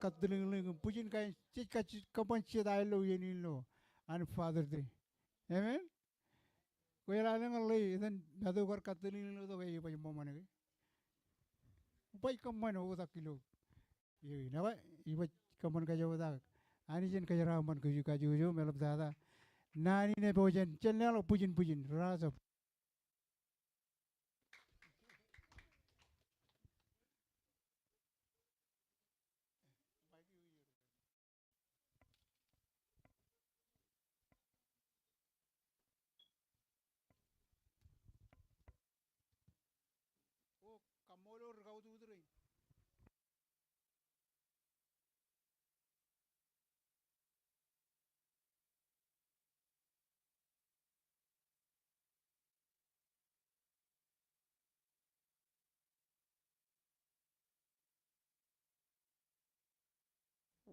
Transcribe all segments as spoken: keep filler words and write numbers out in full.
kattiliñliñ im bwijin kain jej kajjitōk kōṃṃan jet aer lo iien in ilo an Father's Day. Amen. Kwōjeḷā lōñ ḷe etan Matu kar kattiliñliñ tok e, ibaj ṃōṃan ke? Ibaj kōṃṃan oktak ilo iien in. Ekwe, ibaj kōṃṃan kōjoptak. Anij en kōjeraaṃṃan kōj kajuon im eḷaptata naan in epojak jān leḷọk bwijin bwijin. Rise up. O, kaṃṃoolol ri kautiuti rein.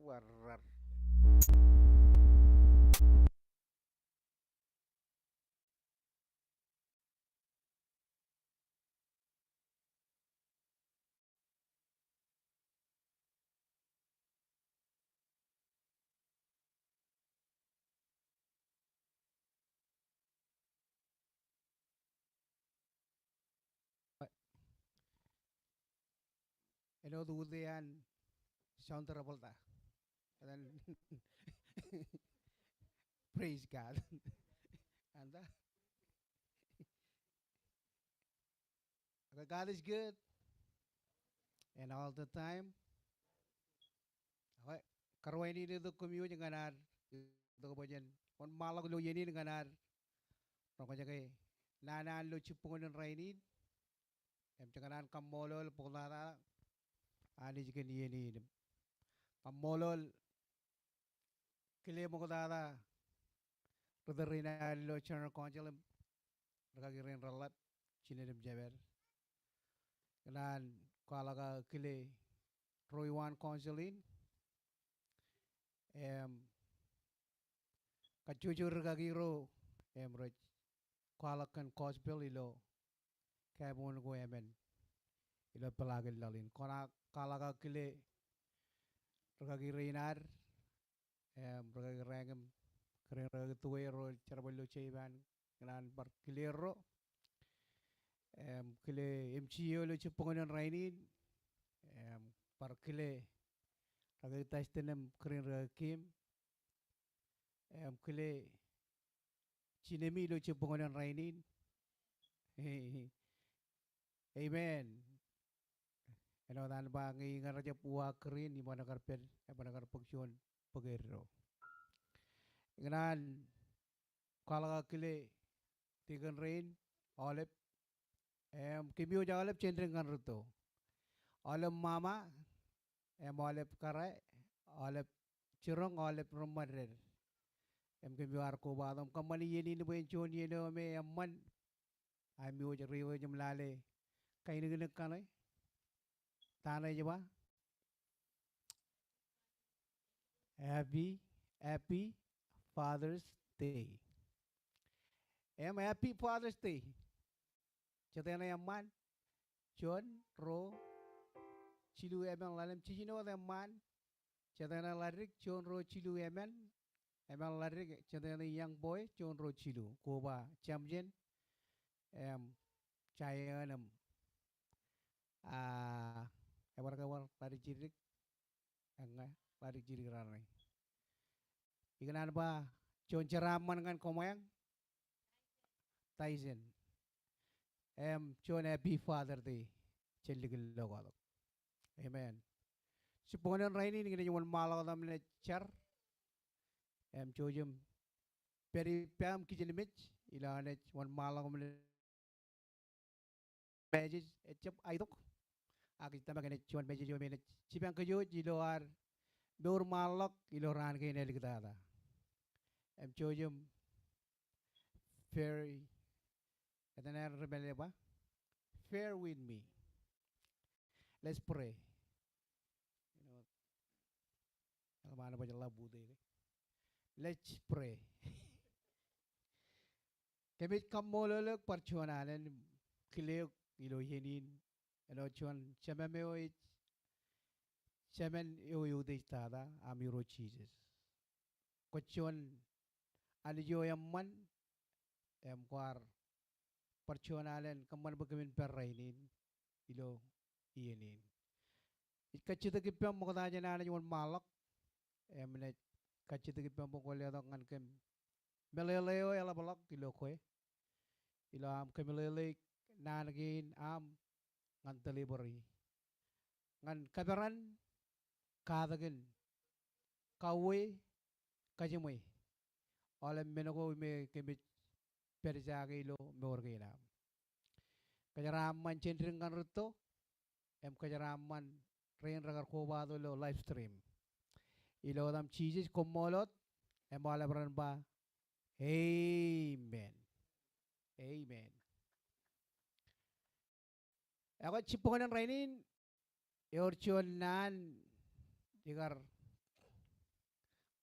Warrar. Āinwōt utiej an John Travolta. And then, praise God. And, uh, okay, God is good. And all the time. Okay, kar wāween in itok kōm iwōj ñan ad itok bwe jen wōnṃaanḷọk ilo iien in ñan ad roñjake naan an ilo jibboñōn in rainin. Im jen kōṇaan kaṃṃoolol ṃoktata Anij kōn iien in. Kaṃṃoolol kile ṃoktata ri tōl rein ad ilo General Council im rūkaki rein reḷap, jined im jemād. Kōṇaan kwaḷọk aō kile ro iwaan council in im kajjojo rūkaki ro im rej kwaḷọk kōn gospel ilo kabuñ ko emān ilo peḷaakin laḷ in. Kōṇaan kwaḷọk aō kile rūkaki rein ad im rūkaki Rāñōm kōn rūkaki Tuwe ro jerbal ilo Japan, kōṇaan bar kile erro im kile M G O ilo jibboñōn in rainin im bar kile rūkaki Dustin im kōn rūkaki Kim im kile Jinemi ilo jibboñōn in rainin. Amen. Āinwōt an ba ñe iñar jab uwaak kūr in, iban kar pād, eban kar bōk juon bōk eddo. Ikōṇaan kwaḷọk aō kile tikōn rein aolep. Im kōm iwōj aolep jān dik ñan rūtto. Aolep ṃaṃa, im aolep kōrā, aolep jiroñ, aolep ri ṃōded. Im kōm iar kobatok im kōṃṃani iien in bwe en juon iien eo me eṃṃan. Im iwōj ri wōj im lale kainikinik kaṇe. Ta ṇe ej ba? Happy, happy Father's Day. Im happy Father's Day. Jete ṇe eṃṃan? Juon, ruo, jilu, emān, ḷalem. Jiljino wōt eṃṃan. Jete ṇe ḷadik? Juon, ruo, jilu, emān. Emān, ḷadik. Jete ṇe young boy? Juon, ruo, jilu. Koba Jamjen im Jaion im, a, ebar ke bar ḷadik jidik. Eññā, ḷadik jidik raṇe. Ikōṇaan ba juon jeraaṃṃan ñan koṃeañ, Tyson. Im juon happy Father's Day jān likūt ḷọk aolep. Amen. Jibboñōn in rainin, inaaj wōnṃaanḷọk tok im naaj jar. Im jouj im pād ippa im kijenmej, ilo an naaj wōnṃaanḷọk im naaj message ejjab aitok. Ak ij tōmak enaaj juon message eo me enaaj jipañ kōj wōj ilo ad mour ṃaanḷọk ilo raan kein āliktata. Im jouj im very, etan eo ri Male ba, bear with me. Let's pray. Eḷap an baj ḷap utiej ke. Let's pray. Kōmij kaṃṃoolol eok bar juon alen kile eok ilo iien in. Āinwōt juon jemām eo ej Jemān eo eutiej tata, aṃ Irooj Jisōs. Kwōj juon Anij eo eṃṃan, im kwaar bar juon alen kōṃṃan bwe kōmin pād rainin ilo iien in. Ij kajjitōk ippaṃ ṃokta jān Anij wōnṃaanḷọk, im naaj kajjitōk ippaṃ bwe kwōn letok ñan kōm meḷeḷe eo eḷapḷọk ilo kwe, ilo aṃ kōmeḷeḷeik naan kein aṃ ñan delivery, ñan kaperan, katakin, kauwe, kajiṃwe, aolep men ko me kōmij pād ijaake ilo mour kein aṃ. Kōjeraaṃṃan jān dik ñan rūtto, im kōjeraaṃṃan rein rekar kobatok ilo live stream. Ilo etaṃ Jisōs, koṃṃool wōt, im aolep ren ba, amen. Amen. Ekwe jibboñōn in rainin, ewōr juon naan ikar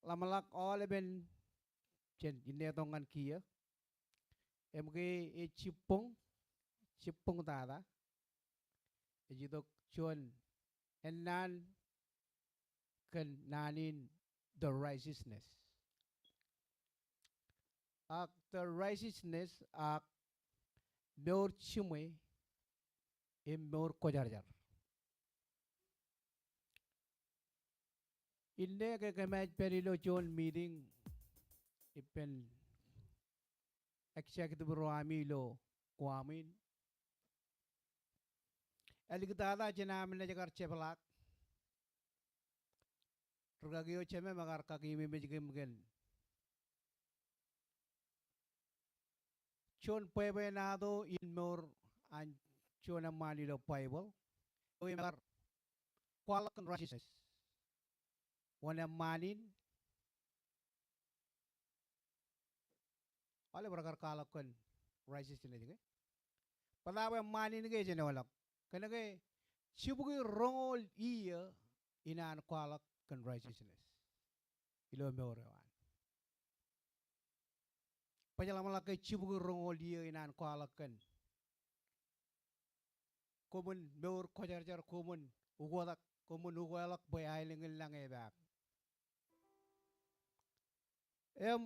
ḷōmṇak aolepen jān inne tok ñan kiiō. Im ke ej jibboñ, jibboñ tata. Ej itok juon ennaan kōn naan in the righteousness. Ak the righteousness ak mour jiṃwe im mour kwōjarjar. Inne ke kōm naaj pād ilo juon meeting ippān executive ro ami ilo Guam in. Āliktata jān am naaj kar jepḷaak. Rūkaki eo jemem ekar kakememej kōm kōn juon bwebwenato in mour an juon eṃṃaan ilo Baibōḷ eo im ekar kwaḷọk kōn righteousness. Wōn eṃṃaan in? Aolep rekar kwaḷọk kōn righteousness ke? Bōtaab eṃṃaan in ke ej āinwōt ḷọk? Kōnke jibukwi roñoul iiō in an kwaḷọk kōn righteousness ilo mour eo an. Baj ḷōmṇak ke jibukwi roñoul iiō in an kwaḷọk kōn koṃwin mour kwōjarjar, koṃwin ukōtak, koṃwin ukeḷọk bwe aelōñ in lañ epaak. Im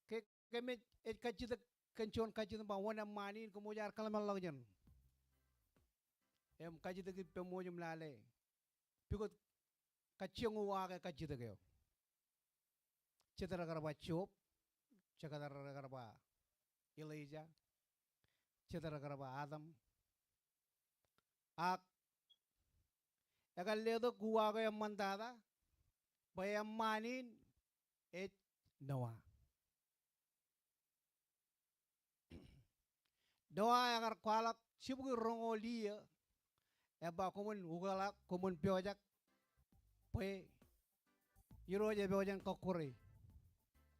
ke kōmij, ej kajjitōk kōn juon kajjitōk ba wōn eṃṃaan in, koṃij ar kōḷmānḷọkjeṇ im kajjitōk ippaṃ wōj im lale pukot kajjioñ uwaake kajjitōk eo. Jet rekar ba Job, jet rekar ba Elijah, jet rekar ba Adam. Ak ekar letok uwaak eo eṃṃantata bwe eṃṃaan in ej Noah. Noah ekar kwaḷọk jibukwi roñoul iiō im ba koṃwin ukeḷọk, koṃwin pojak bwe Irooj epojak in kọkkure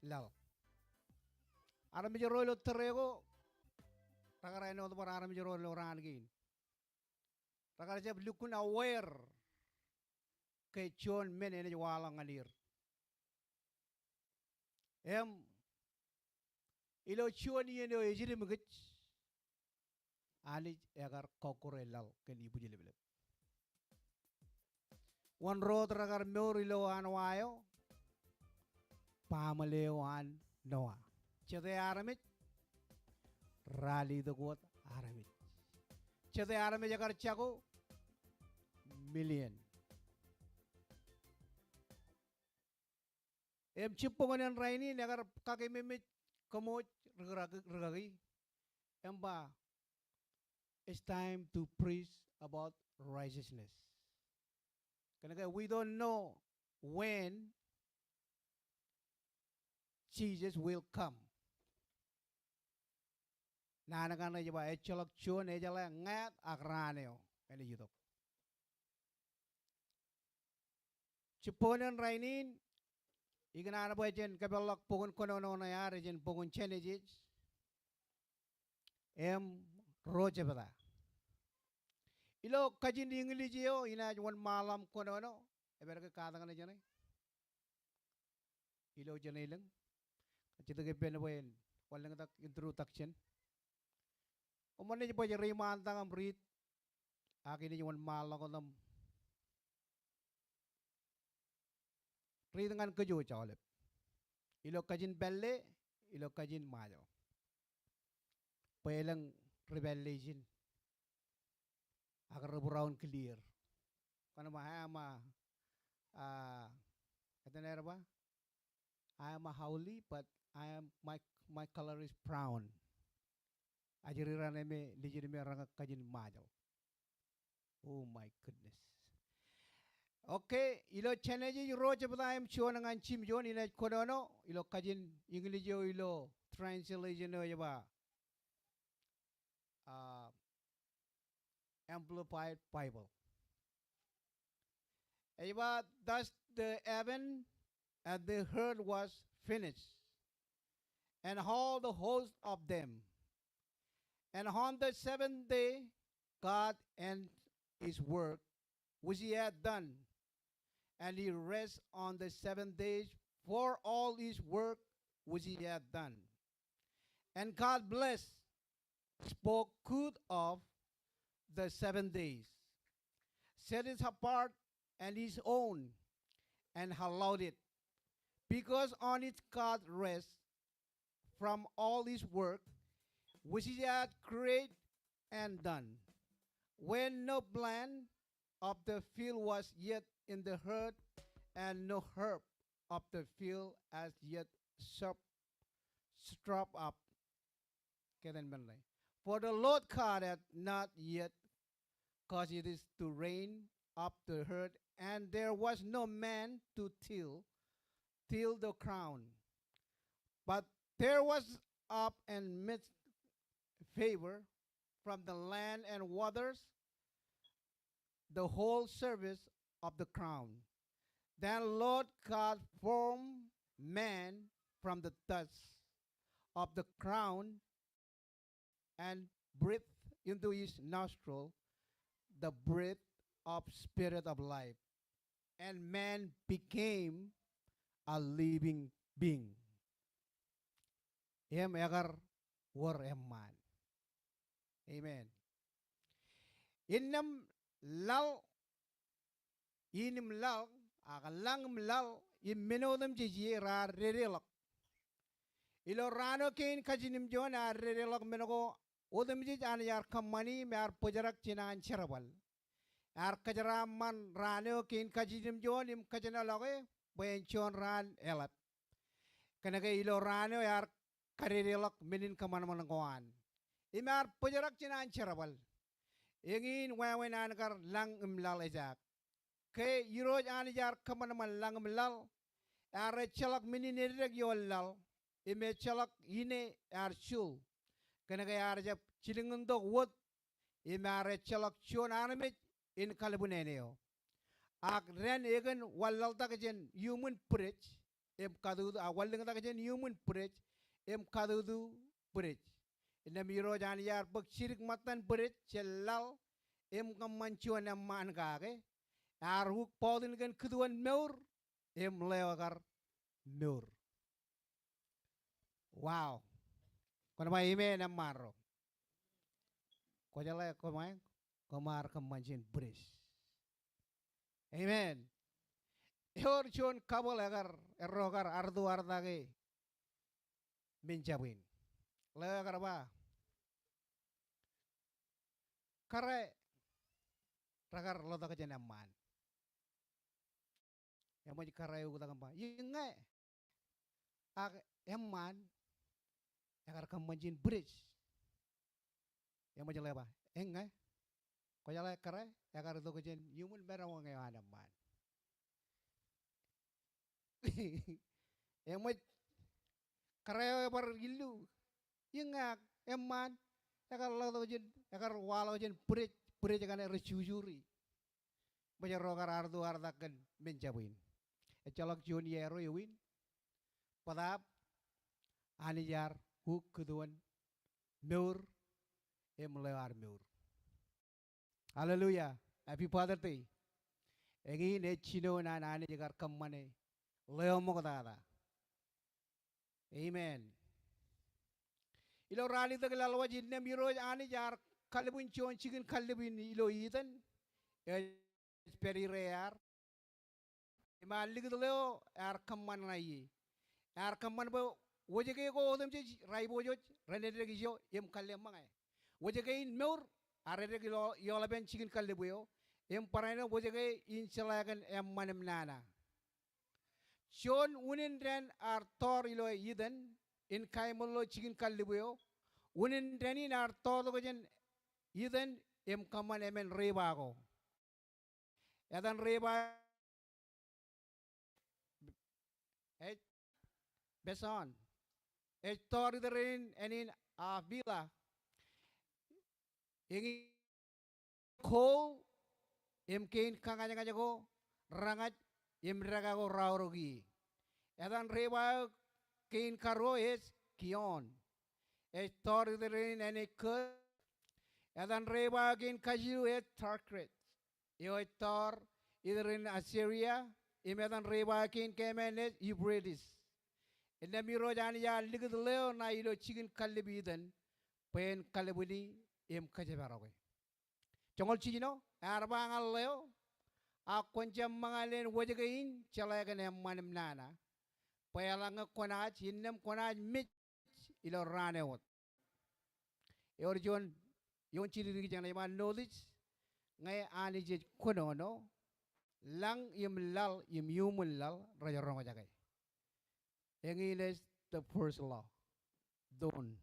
laḷ. Armej ro ilo tōre ko rekar āinwōt bar armej ro ilo raan kein. Rekar jab lukkuun aware ke juon men enaaj waḷọk ñan er. Im ilo juon iien eo ejidimkij, Anij ekar kọkkure laḷ kōn ibwijleplep. Wōn ro wōt rekar mour ilo an wa eo? Baaṃle eo an Noah. Jete armej? Ralitōk wōt armej. Jete armej ekar jako? Million. Im jibboñōn in rainin ekar kakememej kōmwōj rūkaki, rūkaki im ba, it's time to preach about righteousness. Kōnke we don't know when Jesus will come. Naan kaṇ ej ba, ejjeḷọk juon ejeḷā ñāāt ak raan eo enaaj itok. Jibboñōn in rainin, ikōṇaan bwe jen kōpeḷḷọk bok in kōnono ṇe ad, jen bok in Jenesis im ro jebta. Ilo kajin English eo inaaj wōnṃaanḷọk im kōnono, epād ke katak ṇe jeṇe ilo jeṇe lōñ. Kajjitōk ippān bwe en wanlōñtak introduction. Koṃ naaj baj reiṃaantak im riit, ak inaaj wōnṃaanḷọk wōt im riit ñan kōj aolep. Ilo kajin pālle, ilo kajin Ṃajeḷ. Bwe elōñ ri pālle ijin. Ak ri būraon clear. Kwōn ba, I am a, ah, etan eo rej ba, I am a haole, but I am, my, my color is brown. Ajri raṇ me lijin me reñak kajin Ṃajeḷ. Oh my goodness. Okay, ilo Genesis ruo jebta im juon ñan jimjuon, inaaj kōnono ilo kajin English eo ilo translation eo ej ba, ah, Amplified Bible. Ej ba, thus the heaven and the earth was finished, and all the host of them. And on the seventh day God ended his work which he had done, and he rested on the seventh day for all his work which he had done. And God blessed, spoke good of the seven days, set it apart and his own, and hallowed it, because on it God rest from all his work which he had created and done. When no plant of the field was yet in the earth, and no herb of the field as yet shrub, shrub up. Kōttan men ḷe. For the Lord God had not yet caused it to rain up the earth, and there was no man to till, till the ground. But there was up and mid favor from the land and waters the whole surface of the ground. Then Lord God formed man from the dust of the ground and breathed into his nostril the breath of spirit of life, and man became a living being. Im ekar wōr eṃṃaan. Amen. Innām laḷ, in im laḷ, ak lañ im laḷ, im men otemjej ie raar dedeḷọk. Ilo raan eo kein kajin im juon ear dedeḷọk men ko otemjej Anij ear kōṃṃani im ear bōjrak jān an jerbal. Ear kōjeraaṃṃan raan eo kein kajin im juon im kōjenolọke bwe en juon raan eḷap. Kōnke ilo raan eo ear kadedeḷọk men in kōṃanṃan ko an. Im ear bōjrak jān an jerbal. Eñin wāween an kar lañ im laḷ ejaak. Ke Irooj Anij ear kōṃanṃan lañ im laḷ, ear ejjeḷọk men in eddek ioon laḷ, im ejjeḷọk ine ear jul. Kōnke ear jab jilkintok wōt, im ear ejjeḷọk juon armej in kalbwin āne eo. Ak dān ekōn wanlaḷtak jān iuṃwin bwidej, im katutu, a, wanlōñtak jān iuṃwin bwidej, im katutu bwidej. Innām Irooj Anij ear bōk jidik ṃōttan bwidej jān laḷ, im kōṃṃan juon eṃṃaan kake, ear ukbọọtin kōn kūtuon mour, im ḷeo ekar mour. Wow. Kwōn ba amen eṃṃaan ro. Kwōjeḷā, koṃ, koṃ ar kōṃṃan jān bwidej. Amen. Ewōr juon couple ekar, erro kar artu artake men jab in. Ḷeo ekar ba, kōrā rekar ḷotak jān eṃṃaan. Eṃōj kōrā eo uktak im ba, eññā, ak eṃṃaan ekar kōṃṃan jān bwidej. Eṃōj ḷeo ba, eññā, kwōjeḷā kōrā ekar itok jān iuṃwin medewañ eo an eṃṃaan. Eṃōj kōrā eo bar illu, eññā, ak eṃṃaan ekar ḷotak jān, ekar waḷọk jān bwidej, bwidej kaṇe rej jujuri. Bwe erro kar artu artak kōn men jab in. Ejjeḷọk juon iiō ro eo in. Bōtaab Anij ear uk kūtuon mour, im ḷeo ear mour. Hallelujah. Happy Father's Day. Eñin ej jino an Anij kar kōṃṃane ḷeo ṃoktata. Amen. Ilo ralitōk laḷ waj, innām Irooj Anij ear kalbwin juon jikin kallib in ilo Iden. Ej pād ire ear Im ear likūt ḷeo ear kōṃṃan ṇa ie. Ear kōṃṃan bwe wōjke ko otemjej raiboojoj ren eddek ijo im kalle ṃōñā. Wōjke in mour ear eddek ilo, ioḷapān jikin kallib eo. Im barāinwōt wōjke in jeḷā kōn eṃṃan im nana. Juon unin dān ear tọọr ilo Iden in kaeṃṃan ḷọk jikin kallib eo. Unin dān in ear tọọtok jān Iden im kōṃṃan emān riba ko. Etan riba ej Pison. Ej tọọr itōn in āne in Avila. Eñin gold im kein kañajñaj ko reñjaj im dekā ko raorōk ie. Etan riba eo kein karuo ej Kion. Ej tọọr itōn in āne in Kōt. Etan riba eo kein kajilu ej Tigris. Eo ej tọọr itōn in Asiria, im etan riba eo kein keemān ej Euphrates. Innām Irooj Anij ear likūt ḷeo ṇa ilo jikin kallib Iden, bwe en kalbwini im kōjparoke. Joñoul jiljino, ear ba ñan ḷeo, ak kwōn jab ṃōñā leen wōjke in jeḷā kōn eṃṃan im nana, bwe eḷaññe kwōnaaj, innām kwōnaaj mej ilo raan eo wōt. Ewōr juon, juon jidikdik ej ba, notice, ñe Anij ej kōnono, lañ im laḷ im iuṃwin laḷ rej roñjake. Eñin ej the first law. Doon.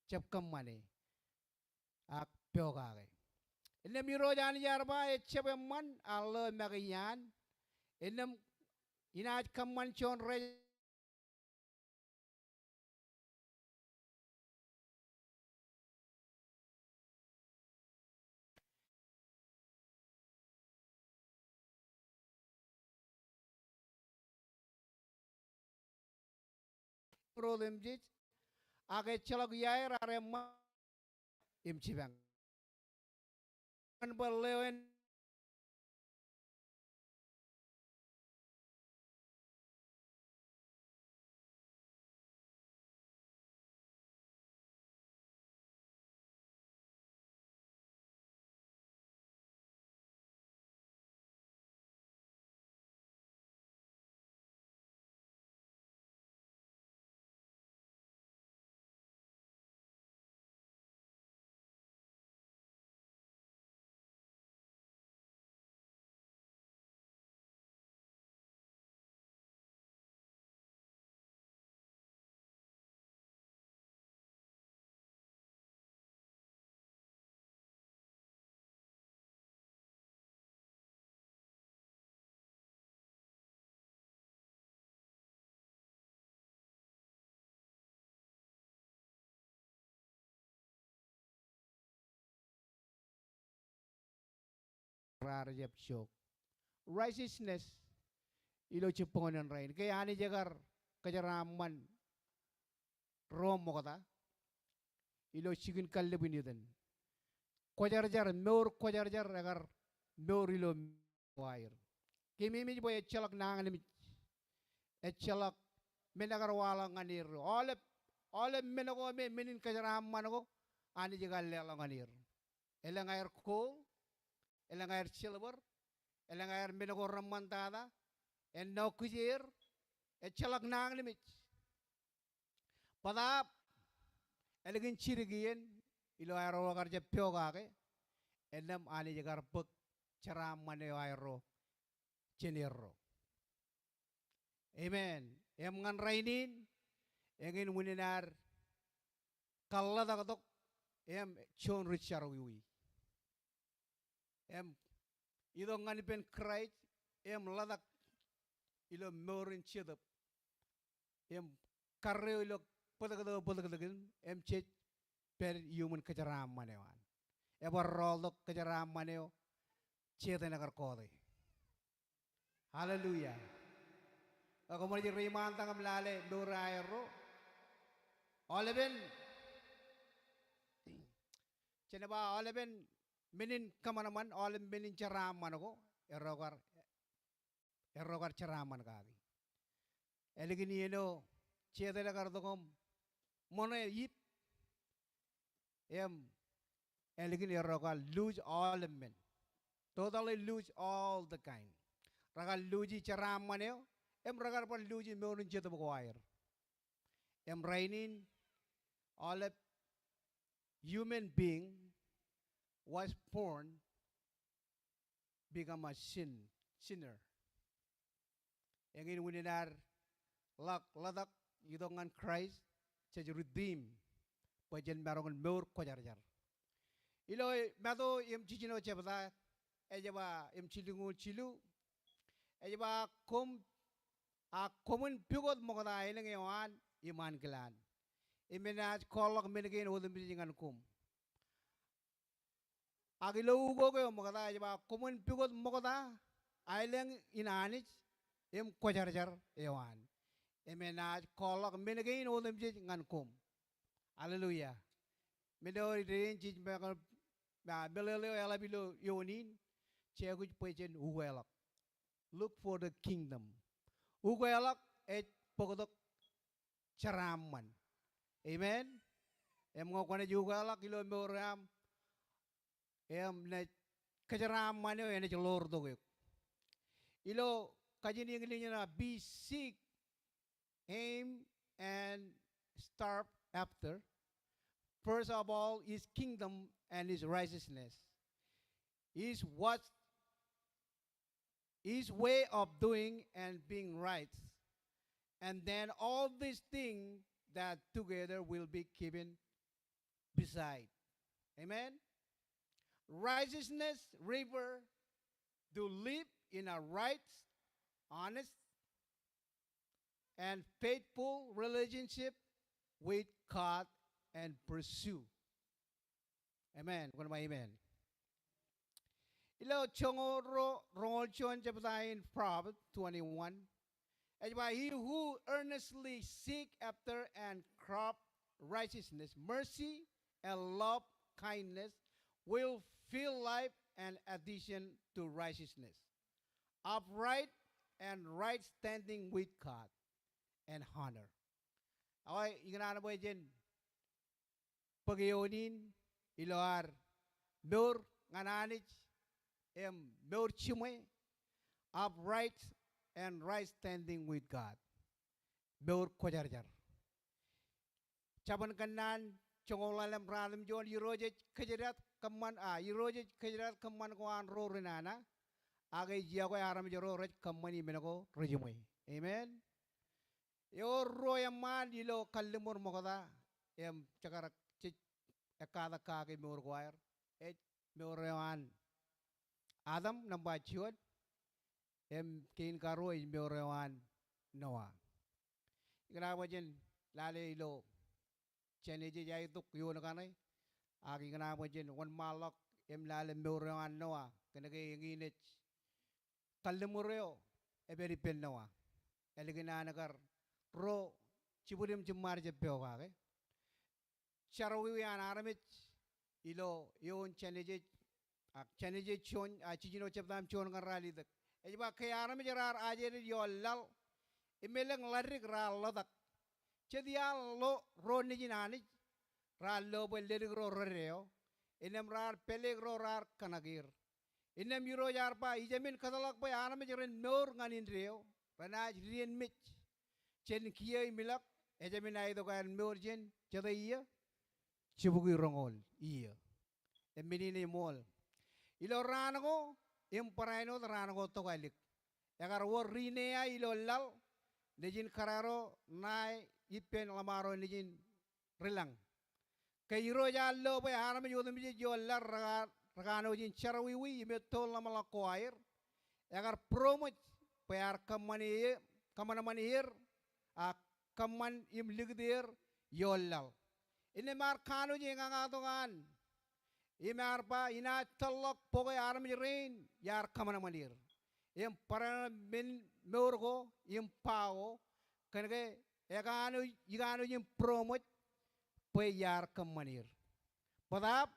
Jab kōṃṃane. Ak pokake. Innām Irooj Anij ear ba ejjab eṃṃan an ḷeo make iaan. Innām inaaj kōṃṃan juon rej Ro otemjej, ak ejjeḷọk iaer ear eṃṃan im jipañ. Bwe ḷeo en raar jab jook. Righteousness ilo jibboñōn in rainin. Ke Anij ekar kōjeraaṃṃan ro ṃokta ilo jikin kallib in Iden. Kwōjarjar, mour kwōjarjar ekar mour ilo aer. Keememej bwe ejjeḷọk nañinmej. Ejjeḷọk men ekar waḷọk ñan er. Aolep, aolep men ko me men in kōjeraaṃṃan ko Anij ekar leḷọk ñan er. Elōñ aer gold, elōñ aer silver, elōñ aer men ko reṃṃantata, ennọ kijeer, ejjeḷọk nañinmej. Bōtaab, ālikin jidik iien, ilo aerro kar jab pokake, innām Anij kar bōk jeraaṃṃan eo aerro jān erro. Amen. Im ñan rainin, eñin unin ad kōḷḷātaktok im juon ri jerọwiwi. Im itok ñan ippān Kraist im ḷotak ilo mour in Jetōb. Im karreo ilo bōtōktōk eo bōtōktōkin im jej pād iuṃwin kōjeraaṃṃan eo an. Ebar rọọltok kōjeraaṃṃan eo Setan ekar kọọte. Hallelujah. Ak koṃ rej reiṃaantak im lale mour aerro. Aolepen, jen ba aolepen men in kōṃanṃan, aolep men in jeraaṃṃan ko, erro kar, erro kar jeraaṃṃan kaki. Ālikin iien eo Setan ekar tok im ṃoṇe Eve, im ālikin erro kar lose aolep men. Totally lose all the kind. rekar luuji jeraaṃṃan eo, im rekar bar luuji mour in Jetōb ko aer. Im rainin, aolep human being was born become a sin, sinner. Eñin unin ad ḷak ḷotak itok ñan Christ, jej redeem, bwe jen maroñ in mour kwōjarjar. Ilo Matu im jiljino jebta, ej ba im jilñuul jilu, ej ba koṃ, a koṃwin pukot ṃokta aelōñ eo an im ankilaan, im enaaj kwaḷọk men kein otemjej ñan koṃ. Ak ilo ukok eo ṃokta ej ba koṃwin pukot ṃokta aelōñ in Anij im kwōjarjar eo an, im enaaj kwaḷọk men kein otemjej ñan koṃ. Hallelujah. Men eo dein jej meḷeḷe eo eḷap ilo eoon in, jej aikuj bwe jen ukeḷọk. Look for the kingdom. Ukeḷọk ej bōktok jeraaṃṃan. Amen. Im ñe kwōnaaj ukeḷọk ilo mour eo aṃ, im naaj kōjeraaṃṃan eo enaaj ḷoortok eok. Ilo kajin English eṇ, be seek, aim, and starve after, first of all, his kingdom and his righteousness. Is what his way of doing and being right. And then all these things that together will be given beside. Amen. Righteousness refer to live in a right, honest, and faithful relationship with God and pursue. Amen. Kwōn ba amen. Ilo joñoul ruo, roñoul juon jebta in Proverbs twenty-one, ej ba, he who earnestly seek after and crop righteousness, mercy, and love kindness will fill life and addition to righteousness, upright and right standing with God, and honor. Ak ikōṇaan bwe jen bōk eoon in ilo ad mour ñan Anij im mour jiṃwe, upright and right standing with God. Mour kwōjarjar. Jabōn Kōnnaan joñoul ḷalem ratimjuon, Irooj ej kōjdat kōṃṃan, a, Irooj ej kōjdat kōṃṃan ko an ro ri nana, ak ej yokwe armej ro rej kōṃṃani men ko rejiṃwe. Amen. Ewōr ruo eṃṃaan ilo kalliṃur ṃokta im jekar jej ekkatak kake mour ko aer. Ej mour eo an Adam, nōṃba juon, im kein karuo ej mour eo an Noah. Ikōṇaan bwe jen lale ilo Jenesis, aetok eoon kaṇe, ak ikōṇaan bwe jen wōnṃaanḷọk im lale mour eo an Noah, kōnke eñin ej kalliṃur eo ej pād ippān Noah. Ālikin an kar ruo jibwid im jiṃṃaad jab pokake. Jerọwiwi an armej ilo eoon Jenesis, ak Jenesis juon, a, jiljino jebta im juon kaṇ ralitōk. Ej ba ke armej raar ajed ioon laḷ, im elōñ ḷadik raar ḷotak. Jet iaar lo ro nejin Anij, raar lo bwe ledik ro redeo, innām raar pāleik ro raar kōṇak er. Innām Irooj ear ba, ijāmin kōtḷọk bwe armej ren mour ñan indeeo, renaaj dien mej. Jān kiiō im ilọk, ejāmin aetok aer mour jān jete iiō? Jibukwi roñoul iiō. Im men in eṃool. Ilo raan ko, im barāinwōt raan ko tokālik, ekar wōr ri-neia ilo laḷ, nejin kōrā ro ṇae ippān ḷōṃaro nejin ri lañ. Ke Irooj ear lo bwe armej otemjej ioon laḷ rekar, rekanooj in jerọwiwi im ettoon ḷōmṇak ko aer, ekar būroṃōj bwe ear kōṃṃane er, kōṃanṃan er, ak kōṃṃan im likūt er ioon laḷ. Innām ear kanooj eñañatok an, im ear ba, inaaj tōlḷọk bok eo armej rein iar kōṃanṃan er. Im barāinwōt men mour ko im ba ko, kōnke ekanooj, ikanooj im būroṃōj bwe iar kōṃṃan er. Bōtaab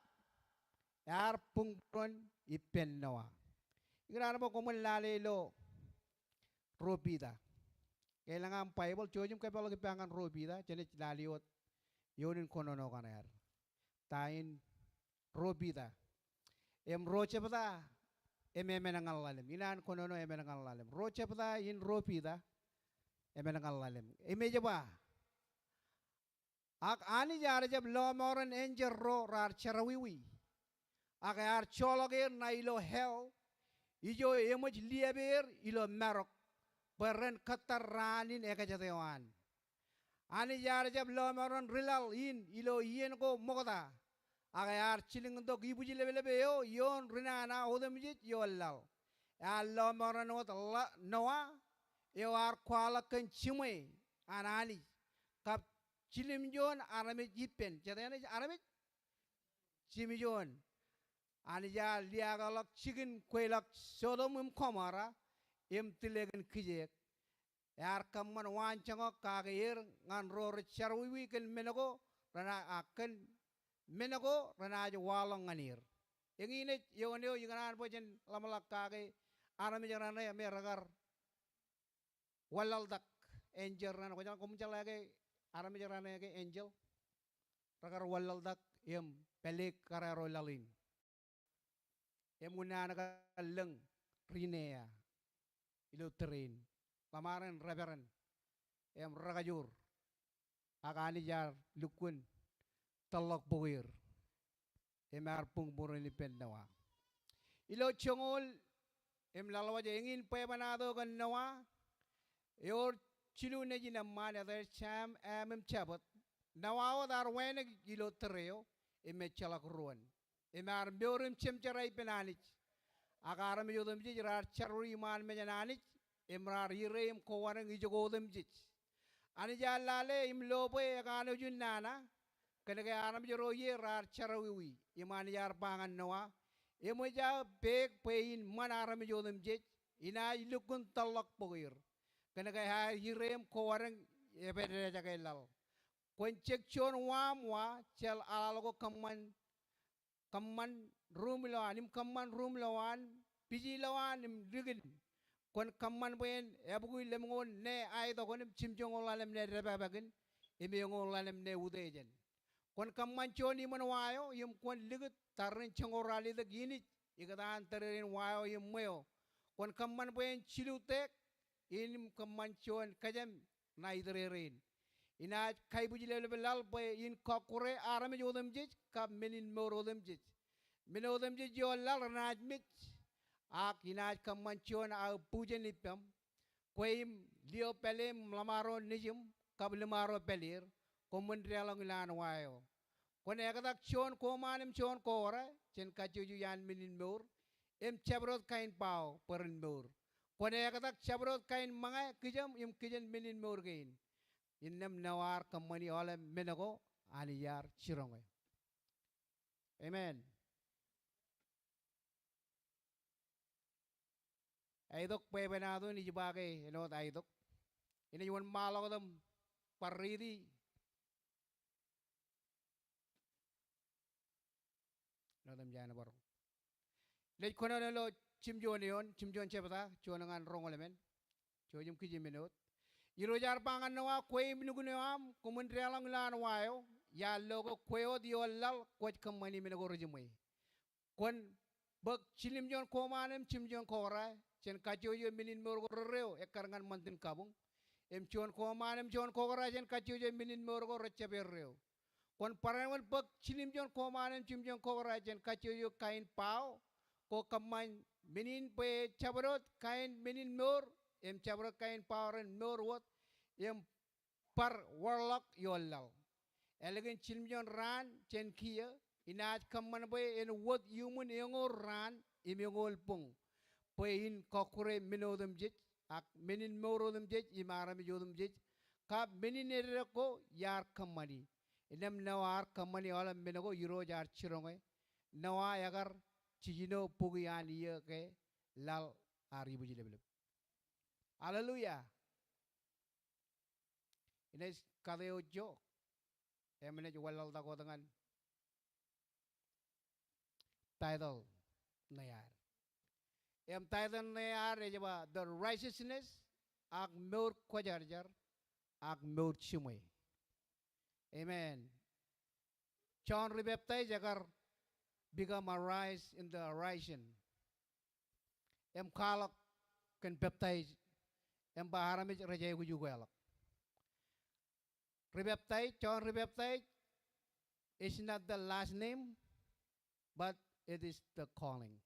ear buñbūruon ippān Noah. Ikōṇaan bwe koṃwin lale ilo ruo Piter. Ke elōñ aṃ Baibōḷ, jouj im kōpeḷḷọk ippa ñan ruo Piter, jenaaj lale wōt eoon in kōnono kaṇe ad. Ta in ruo Piter. Im ruo jebta im emān ñan ḷalem. Ikōṇaan kōnono emān ñan ḷalem. Ro jebta in ro Piter, emān ñan ḷalem. Im ej ba, ak Anij ear jab lọmọọren enjeḷ ro raar jerọwiwi, ak ear joḷọk er ṇa ilo hell, ijo eṃōj liāp er ilo marok, bwe ren kōttar raan in ekajete eo an. Anij ear jab lọmọọren ri laḷ in ilo iien ko ṃokta, ak ear jilkintok ibwijleplep eo ioon ri nana otemjej ioon laḷ. Ear lọmọọren wōt Noa, eo ear kwaḷọk kōn jiṃwe an Anij, kab jiljilimjuon armej ippān. Jete eṇ ej armej? Jilimjuon. Anij ear liaakḷọk jikin kweilọk Sodom im Gomorra, im tile kōn kijeek. Ear kōṃṃan waanjoñak kake er ñan ro rej jerọwiwi kōn men ko renaaj, a kōn men ko renaaj waḷọk ñan er. Eñin ej eoon eo ikōṇaan bwe jen ḷōmṇak kake armej raṇe me rekar wanlaḷtak enjeḷ raṇe. Kwōjeḷā, koṃ jeḷā ke armej raṇe ke enjeḷ? Rekar wanlaḷtak im pāleik kōrā ro laḷ in. Im unin an kar lōñ ri Nea ilo tōre in, ḷōṃarein, reperān, im rekajoor. Ak Anij ear lukkuun tōḷḷọk bok er im ear buñbuñrūn ippān Noa. Ilo joñoul im laḷwaj eo, eñin bwebwenato kōn Noa, ewōr jilu nejin eṃṃaan, etal Shem, Ham im Jepeth. Noa wōt ear wānōk ilo tōre eo im ejjeḷọk ruōn. Im ear mour im jemjerā ippān Anij. Ak armej otemjej raar jerọwiwi iṃaan mejān Anij, im raar ire im kowareñ ijoko otemjej. Anij ear lale im lo bwe ekanooj in nana, kōnke armej ro ie raar jerọwiwi. Im Anij ear ba ñan Noa, eṃōj aō peek bwe in ṃan armej otemjej, inaaj lukkuun tōḷḷọk bok er, kōnke aer ire im kowareñ epād ejake laḷ. Kwōn jek juon wa aṃ wa, jeḷā aḷaḷ ko kōṃṃan kōṃṃan ruum ilowaan, im kōṃṃan ruum ilowaan, piji ilowaan im dikin. Kwōn kōṃṃan bwe en ebukwi lemñoul ṇe aetokon im jimjuonñoul ḷalem ṇe depakpakin, im eñoul ḷalem ṇe utiejān. Kwōn kōṃṃan juon iṃōn wa eo, im kwōn likūt tarrin joñoul ralitōk inij ikōtaan tōrerein wa eo im ṃweo. Kwōn kōṃṃan bwe en jilu teek in im kōṃṃan juon kōjām ṇa itōrerein. Inaaj kaibwijleplep laḷ bwe in kọkkure armej otemjej kab men in mour otemjej. Men otemjej ioon laḷ renaaj mej, ak inaaj kōṃṃan juon aō bujen ippaṃ. Kwe im lio pāle im ḷōṃaro nejiṃ kab ḷōṃaro pāleer, koṃwin deḷọñ ilowaan wa eo. Kwōn ektak juon koṃaan im juon kobra jān kajjojo iaan men in mour, im jabdewōt kain bao bwe ren mour. Kwōn ektak jabdewōt kain ṃōñā kijeṃ im kijen men in mour kein. Innām Noa ear kōṃṃani aolep men ko Anij ear jiroñe. Amen. Aetok bwebwenato in ij ba ke āinwōt aetok. Inaaj wōnṃaanḷọk tok im bar riiti. Āinwōt im jaan bar. Inaaj kōnono ilo jimjuon eoon, jimjuon jebta, juon ñan roñoul emān. Jouj im kijem men wōt. Irooj ear ba ñan Noa, kwe im nukun eo aṃ, koṃwin deḷọñ ilowaan wa eo, iar lo ke kwe wōt ioon laḷ kwōj kōṃṃani men ko rejiṃwe. Kwōn bōk jiljilimjuon koṃaan im jiljilimjuon kobra jān kajjojo men in mour ko rerreo ekkar ñan ṃantin kabuñ. Im juon koṃaan im juon kobra jān kajjojo men in mour ko rejjab erreo. Kwōn barāinwōt bōk jiljilimjuon koṃaan im jiljilimjuon kobra jān kajjojo kain bao ko kōṃṃan men in bwe jabdewōt kain men in mour im jabdewōt kain bao ren mour wōt im bar warḷọk ioon laḷ. Ālikin jiljilimjuon raan jān kiiō, inaaj kōṃṃan bwe en wōt iuṃwin eñoul raan im eñoul boñ, bwe in kọkkure men otemjej, ak men in mour otemjej im armej otemjej, kab men in ededek ko iar kōṃṃani. Innām Noa ear kōṃṃani aolep men ko Irooj ear jiroñe. Noa ekar jijino bukwi an iiō ke laḷ ear ibwijleplep. Hallelujah. Inaaj kate wōt ijo, im inaaj wanlaḷtak wōt ñan title ṇe ad. Im title ṇe ad ej ba The Righteousness, ak mour kwōjarjar, ak mour jiṃwe. Amen. John Rebaptist ekar become arise in the horizon. im kwaḷọk kōn peptaij, im ba armej rej aikuj ukeḷọk. Ri peptaij, Jon Ri Peptaij is not the last name, but it is the calling.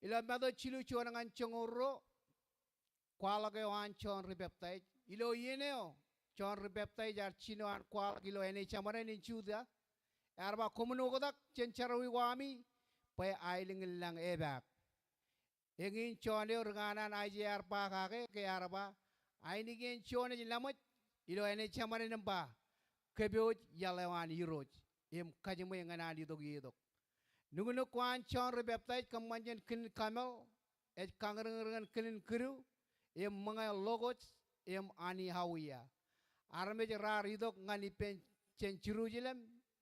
Ilo Matu jilu juon ñan joñoul ruo, kwaḷọk eo an Jon Ri Peptaij. Ilo iien eo Jon Ri Peptaij ear jino an kwaḷọk ilo āne jeṃaden in Judia, ear ba, koṃwin oktak jān jerọwiwi ko ami bwe aelōñ in lañ epaak. Eñin Jon eo ri kanaan Aiseia ear ba kake ke ear ba, ainikien juon ej laṃōj ilo āne jeṃaden im ba, kōpooj iaḷ eo an Irooj im kajiṃwe ñan an itok iiōk. Nuknuk ko an Jon Ri Peptaij kōṃṃan jān kilin kameḷ, ej kañūrñūr ñan kilin kidu, im ṃōñā logos, im anaihawi ia. Armej raar itok ñan ippān jān Jerusalem,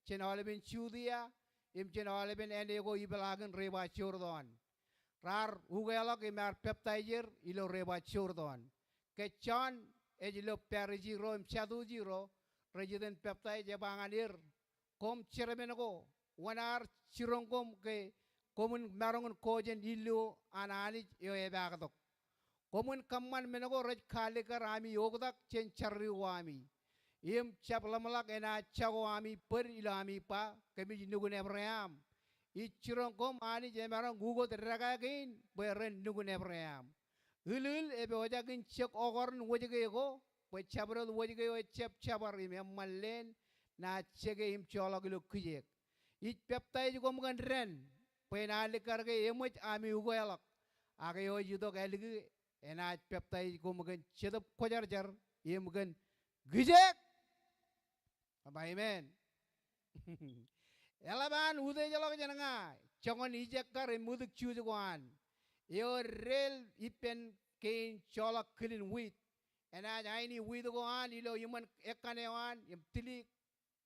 jān aolepen Judia, im jān aolepen āne ko ipeḷaakin River Jordan. Raar ukeḷọk im ear peptaij er ilo River Jordan. Ke Jon ej lo Parisi ro im Sadusi ro rej iten peptaij, ej ba ñan er, koṃ jermen ko, wōn ear jiroñ koṃ ke koṃwin maroñ in ko jān illu an Anij eo epaaktok? Koṃwin kōṃṃan men ko rej kaalikkar ami oktak jān jerọwiwi ko ami. Im jab ḷōmṇak enaaj jako ami bōd ilo ami ba, kōmij nukun Ebream. Ij jiroñ koṃ Anij emaroñ ukot dekā kein bwe ren nukun Ebream. Ilil epojak in jek okar in wōjke ko, bwe jabdewōt wōjke eo ejab jabdewōt im eṃṃan leen naaj jeke im joḷọk ilo kijeek. Ij peptaij koṃ kōn dān, bwe en alikkar ke eṃōj ami ukeḷọk. Ak eo ej itok āliki enaaj peptaij koṃ kōn Jetōb Kwōjarjar im kōn kijeek. Ba amen. Eḷap an utiejḷọk jān ña, joñan ijekkar im utōk juj ko an. Eo dāl ippān kein joḷọk kilin wiit. Enaaj aini wiit ko an ilo iṃōn ekkan eo an, im tili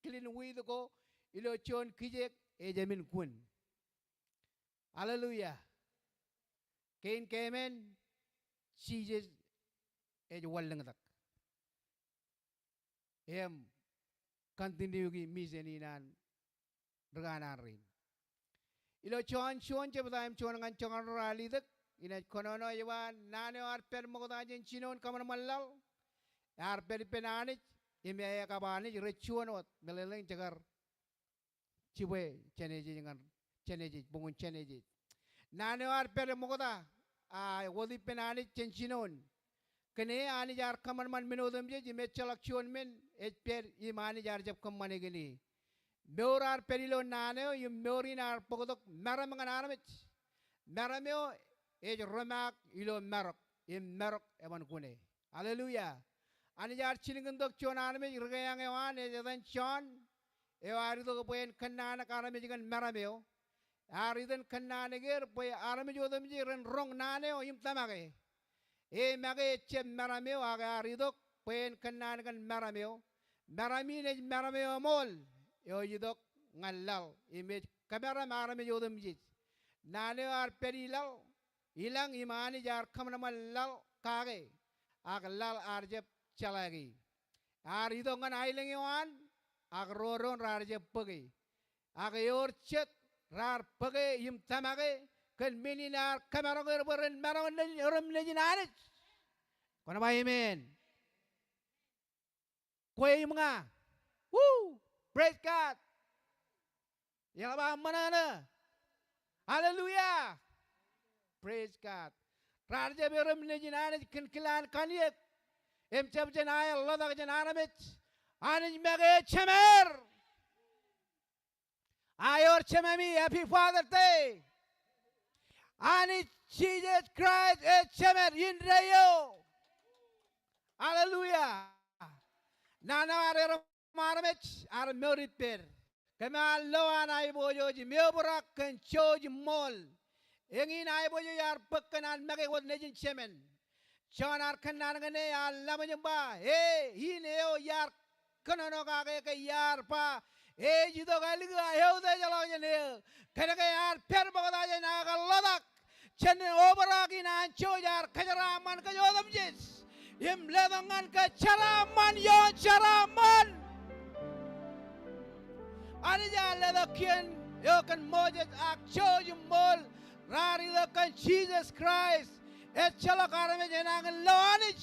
kilin wiit ko ilo juon kijeek, ejāmin kōn. Hallelujah. Kein keemān, Jisōs ej wanlōñtak. Im continue ki mission in an ri kanaan rein. Ilo Jon juon jebta im juon ñan joñoul ruo alitok, inaaj kōnono ej ba, naan eo ear pād ṃokta jān jinoin kōṃanṃan laḷ, ear pād ippān Anij, im eaekab Anij rej juon wōt, meḷeḷein jekar jibwe Jenesis ñan Jenesis, buñūn Jenesis. Naan eo ear pād ṃokta, a wōt ippān Anij jān jinoin. Kōn e Anij ear kōṃanṃan men otemjej im ejjeḷọk juon men ej pād im Anij ear jab kōṃṃane kōn e. Mour ear pād ilo naan eo im mour in ear bōktok meram ñan armej. Meram eo ej romaak ilo marok im marok eban kune. Hallelujah. Anij ear jilkintok juon armej ri keañ eo an ej etan Jon. Eo ear itok bwe en kōnnaanōk armej kōn meram eo. Ear iten kōnnaanōk er bwe armej otemjej ren roñ naan eo im tōmake. E make ejjab meram eo ak ear itok bwe en kōnnaan kōn meram eo. Meram in ej meram eo eṃool eo ej itok ñan laḷ im ej kōmeram armej otemjej. Naan eo ear pād i laḷ, ilañ im Anij ear kōṃanṃan laḷ kake, ak laḷ ear jab jeḷā ke. Ear itok ñan aelōñ eo an, ak ro doon raar jab bōke. Ak ewōr jet raar bōke im tōmake kōn men in ear kōmaroñ er bwe ren maroñ in rej otemjej in Anij. Kwōn ba amen. Kwe im ña. Woo! Praise God. Eḷap aō ṃōṇōṇō. Hallelujah. Praise God. Raar jab otemjej in Anij kōn kilaan kanniōk im jab jān aer ḷotak jān armej. Anij make e jemed. Ewōr jemami, happy Father's Day. Anij Jisōs Kraist ej jemed indeeo. Hallelujah. Naan eo ear erom armej, ear mour ippād. Kōm ar lo an aiboojoj im eobrak kōn jouj im ṃool. Eñin aiboojoj ear bōk kōn an make wōt nejin jemān. Jon ear kōnnaan ñan e, ear laṃōj im ba, e, in eo iar kōnono kake ke iar ba, ej itok āliki, eutiejḷọk jān eō. Kōnke ear pād ṃokta jān aō ke ḷotak jān obrak in an jouj ear kōjeraaṃṃan kōj otemjej im letok ñan kōj jeraaṃṃan ioon jeraaṃṃan. Anij ear letok kien eo kōn Moses ak jouj im ṃool raar itok kōn Jisōs Kraist, ejjeḷọk armej enañin lo Anij.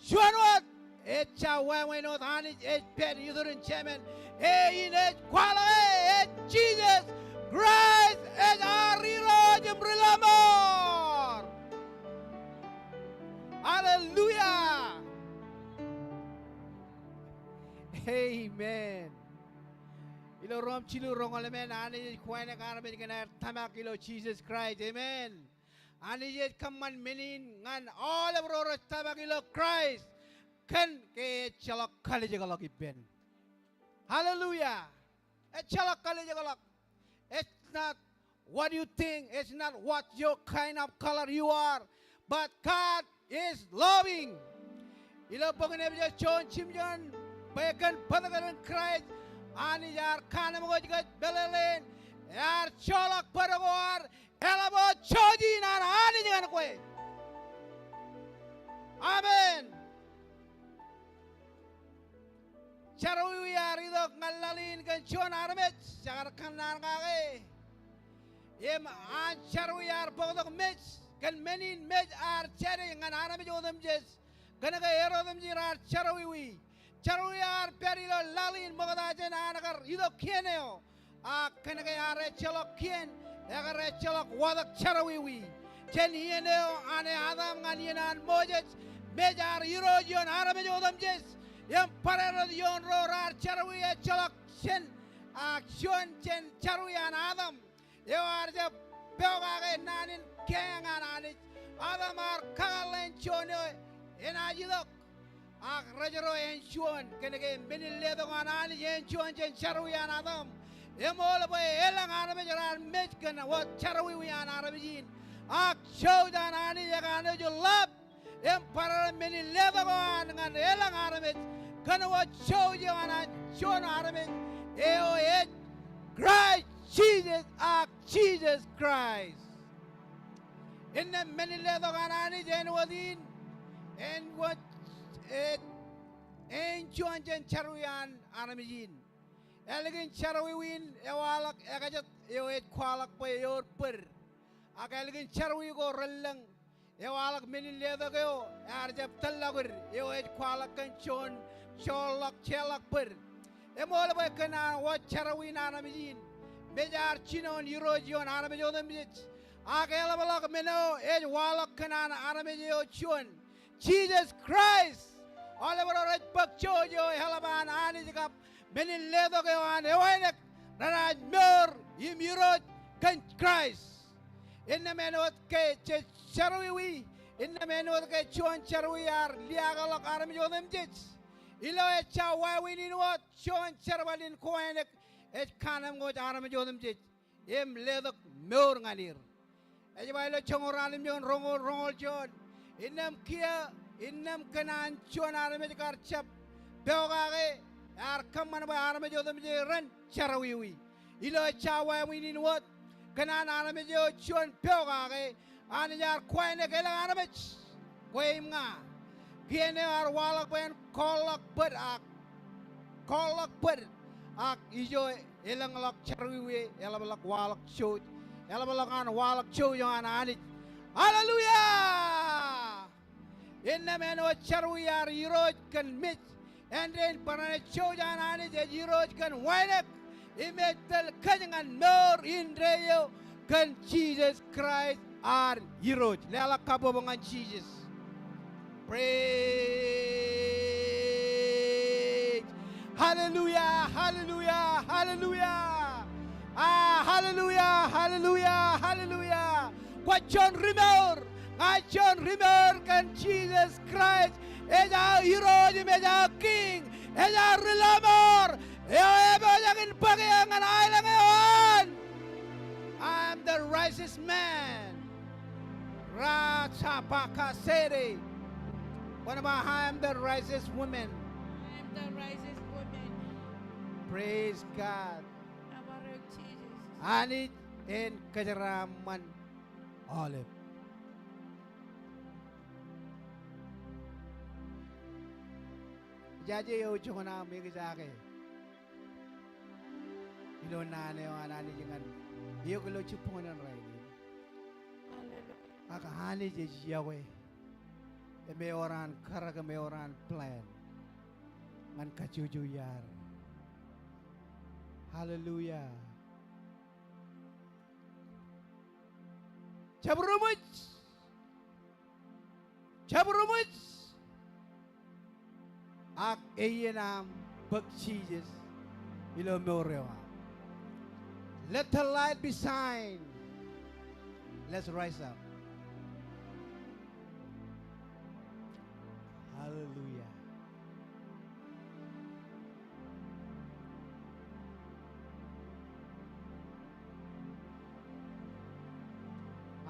Juon wōt, ejja wāween wōt Anij ej pād itōn jemān. E in ej kwaḷọk e, ej Jisōs Kraist ej ad Irooj im Rilọmọọr. Hallelujah. Amen. Ilo Rom jilu roñoul emān, Anij ej kōwānōk armej kōn aer tōmak ilo Jisōs Kraist. Amen. Anij ej kōṃṃan men in ñan aolep ro rej tōmak ilo Kraist kōn ke ejjeḷọk kalijekḷọk ippān. Hallelujah. Ejjeḷọk kalijekḷọk. It's not what you think, it's not what your kind of color you are, but God is loving. Ilo bok in Epesōs juon jimjuon, bwe kōn bōtōktōkin Kraist Anij ear kaanemkwōj kōj meḷeḷein, ear joḷọk bōd ko ad eḷap wōt jouj in an Anij ñan kwe. Amen. Jerọwiwi ear itok ñan laḷ in kōn juon armej, jekar kōnnaan kake. Im an jerọwiwi ear bōktok mej, kōn men in mej ear jade ñan armej otemjej. Kōnke er otemjej raar jerọwiwi. Jerọwiwi ear pād ilo laḷ in ṃokta jān an kar itok kien eo. Ak kōnke ear ejjeḷọk kien, ekar ejjeḷọk watōk jerọwiwi. Jān iien eo an Adam ñan iien an Moses, mej ear irooj ioon armej otemjej. Im barāinwōt ioon ro raar jerọwiwi ejjeḷọk jān, ak juon jān jerọwiwi an Adam. Eo ear jab pokake naan in keeañ an Anij. Adam ear kakōḷḷe in juon eo enaaj itok. Ak rejro āinjuon, kōnke men in letok an Anij āinjuon jān jerọwiwi an Adam. Eṃool bwe elōñ armej raar mej kōn wōt jerọwiwi an armej in. Ak jouj an Anij ekanooj ḷap im barāinwōt men in letok eo an ñan elōñ armej kōn wōt jouj eo an juon armej, eo ej Kraist Jisōs, ak Jisōs Kraist. Innām men in letok an Anij āinwōt in, āinwōt, e, āinjuon jān jerọwiwi an armej in. Ālikin jerọwiwi in ewaḷọk ekajet eo ej kwaḷọk bwe ewōr bōd. Ak ālikin jerọwiwi ko relōñ, ewaḷọk men in letok eo ear jab tōllọkūd, eo ej kwaḷọk kōn juon joorḷọk jeorḷọk bōd. Eṃool bwe kōn an wōt jerọwiwi in armej in, mej ear jinoin irooj ioon armej otemjej. Ak eḷapḷọk men eo ej waḷọk kōn an armej eo juon, Jisōs Kraist. Aolep ro rej bōk jouj eo eḷap an Anij kab men in letok eo an ewānōk, renaaj mour im irooj kōn Kraist. Innām āinwōt ke je jerọwiwi, innām āinwōt ke juon jerọwiwi ear liaakḷọk armej otemjej. Ilo ejja wāween in wōt, juon jerbal in kōwānōk ej kaanemkwōj armej otemjej im letok mour ñan er. Ej ba ilo joñoul ruatimjuon roñoul, roñoul juon. Innām kiiō, innām kōn an juon armej kar jab pokake, ear kōṃṃan bwe armej otemjej ren jerọwiwi. Ilo ejja wāween in wōt, kōn an armej eo juon pokake, Anij ear kōwānōk elōñ armej. Kwe im ña. Kien eo ear waḷọk bwe en kọọrḷọk bōd ak, kọọrḷọk bōd ak ijo elōñḷọk jerọwiwi, eḷapḷọk waḷọk jouj. Eḷapḷọk an waḷọk jouj eo an Anij. Hallelujah! Innām āinwōt jerọwiwi ear irooj kōn mej. Āindein barāinwōt jouj an Anij ej irooj kōn wānōk. Im ej tōl kōj ñan mour indeeo kōn Jisōs Kraist ad Irooj. Leḷọk kabbokbok ñan Jisōs. Praise. Hallelujah, hallelujah, hallelujah. Ah, hallelujah, hallelujah, hallelujah. Kwōj juon ri-mour, ña ij juon ri-mour kōn Jisōs Kraist, ej aō Irooj im ej aō Kiiñ, ej aō Rilọmọọr, eo epojak in bōk eō ñan aelōñ eo an. I am the righteous man. Rachapakasere. Kwōn ba, I am the righteous woman. I am the righteous woman. Praise God. Abar eok Jisōs. Anij en kōjeraaṃṃan aolep. Ijaje eo joñan aṃ ekōjake ilo naan eo an Anij ñan eok ilo jibboñōn in rainin. Ak Anij ej yokwe im ewōr an karōk im ewōr an plan ñan kajjojo iaad. Hallelujah. Jabdewōt eṃōj. Jabdewōt eṃōj. Ak iien aṃ bōk Jisōs ilo mour eo aṃ. Let the light be shine. Let's rise up. Hallelujah.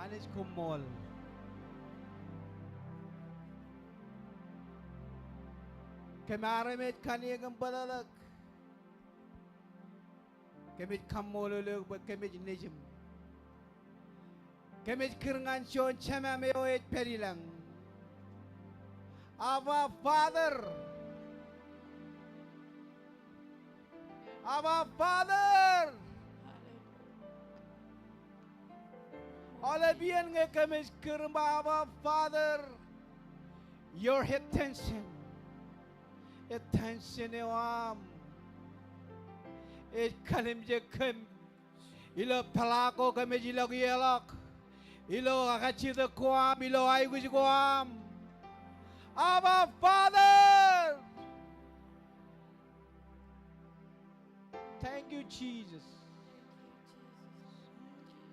Anij koṃṃool. Kōm armej kaniōk im bōtōktōk, kōmij kaṃṃoolol eok bwe kōmij nejiṃ. Kōmij kūr ñan juon Jemām eo ej pād ilañ. Abba Father. Abba Father. Aolepān ñe kōmij kūr im ba Abba Father, your attention. Attention eo aṃ ej kallimjek kōm. Ilo peḷaak ko kōmij ilọk ie ḷọk, ilo kajjitōk ko aṃ, ilo aikuj ko aṃ. Abba Father. Thank you, Jesus.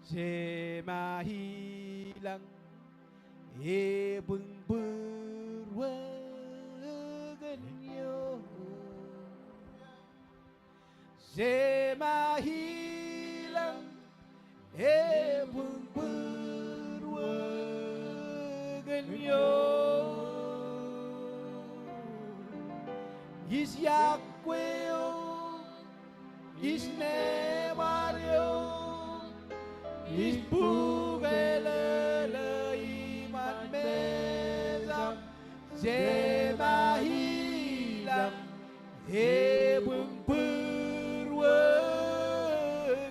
Jema ilañ ebuñbūruō kōn eok. Jema ilañ ebuñbūruō kōn eok. Ij iọkwe eok, ij nebar eok, ij bukwelōlō iṃaan mejaṃ. Jema ilañ ebuñbūruō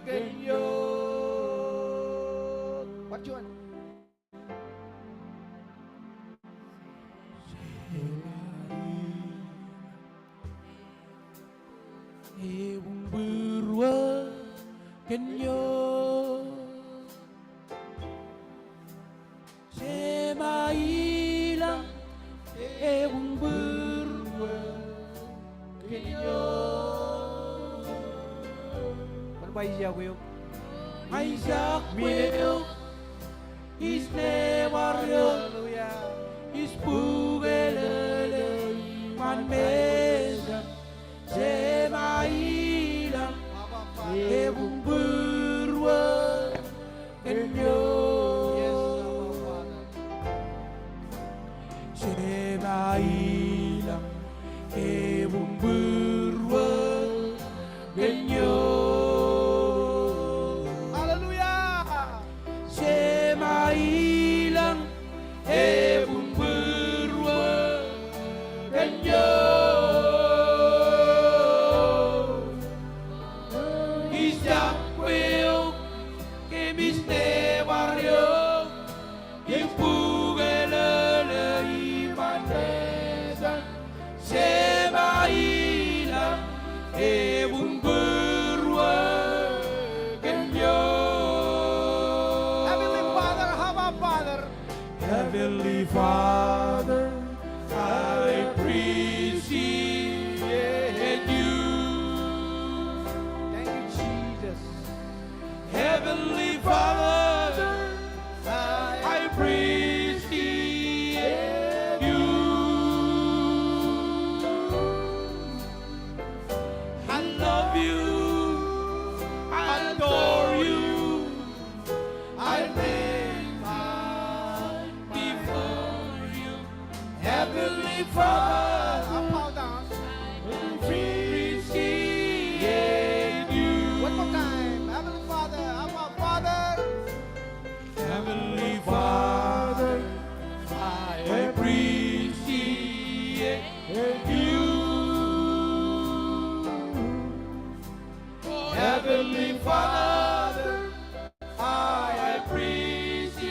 kōn eok. Bar juon. Jema ilañ ebuñbūruō kōn eok. Jema ilañ ebuñbūruō kōn eok. Kwōn ba ij iọkwe eok. Ij iọkwe eok. Ij nebar eok. Hallelujah. Ij bukwelōlō iṃaan mejaṃ. Jema ilañ ebuñbūruō kōn eok. Jema ilañ ebuñbūruō kōn eok. Hallelujah. Jema ilañ ebuñbūruō kōn eok. Ij iọkwe eok, kōmij nebar eok, ij bukwelōlō iṃaan mejaṃ. Jema ilañ ebuñbūruō kōn eok. Heavenly Father, Abba Father. Heavenly Father, I appreciate you. Thank you, Jesus. Heavenly Father, I appreciate you. I love you. I adore you. I magnify before you. Heavenly Father, I bow down. Appreciate you. One more time. Heavenly Father, Abba Father. Heavenly Father, I appreciate you. Heavenly Father, I appreciate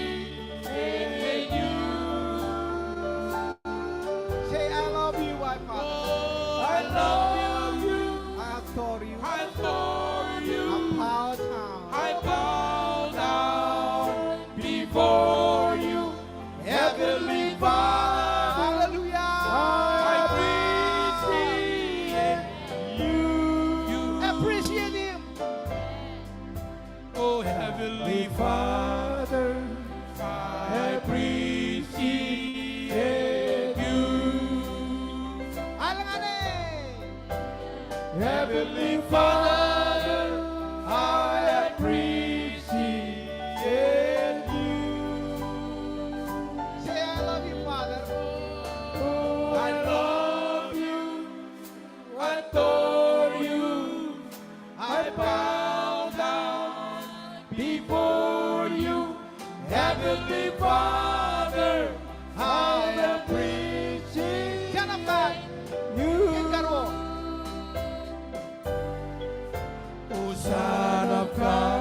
love you. I adore you. I adore you. I bow down. I bow down before you, Heavenly Father. Hallelujah. I appreciate you. You appreciate him. Oh, Heavenly Father, I appreciate you. Al ñan e. Heavenly Father, I appreciate you. Say, "I love you, Father." Oh, I love you. I adore you. I bow down before you, Heavenly Father. I appreciate you. Son of God. Oh, Son of God.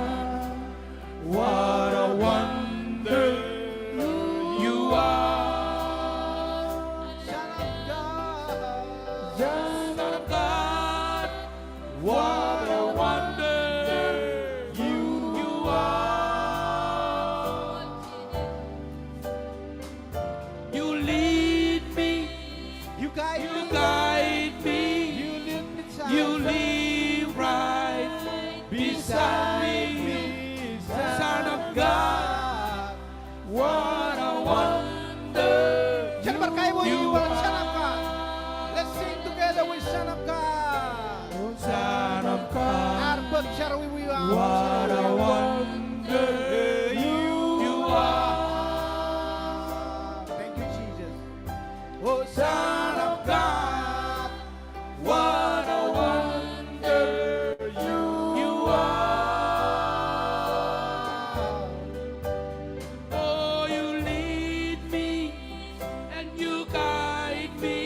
What a wonder you are. Son of God. Son of God. What a wonder you are. You lead me. You guide me. You guide me. You lead me. You lead right beside me. Son of God, what a wonder. Jen bar kaiboojoj ilo Son of God. Let's sing together with Son of God. Son of God. Ear bōk jar wiwi aṃ. What a wonder you are. Thank you, Jesus. Oh, Son of God, what a wonder you are. Oh, you lead me and you guide me,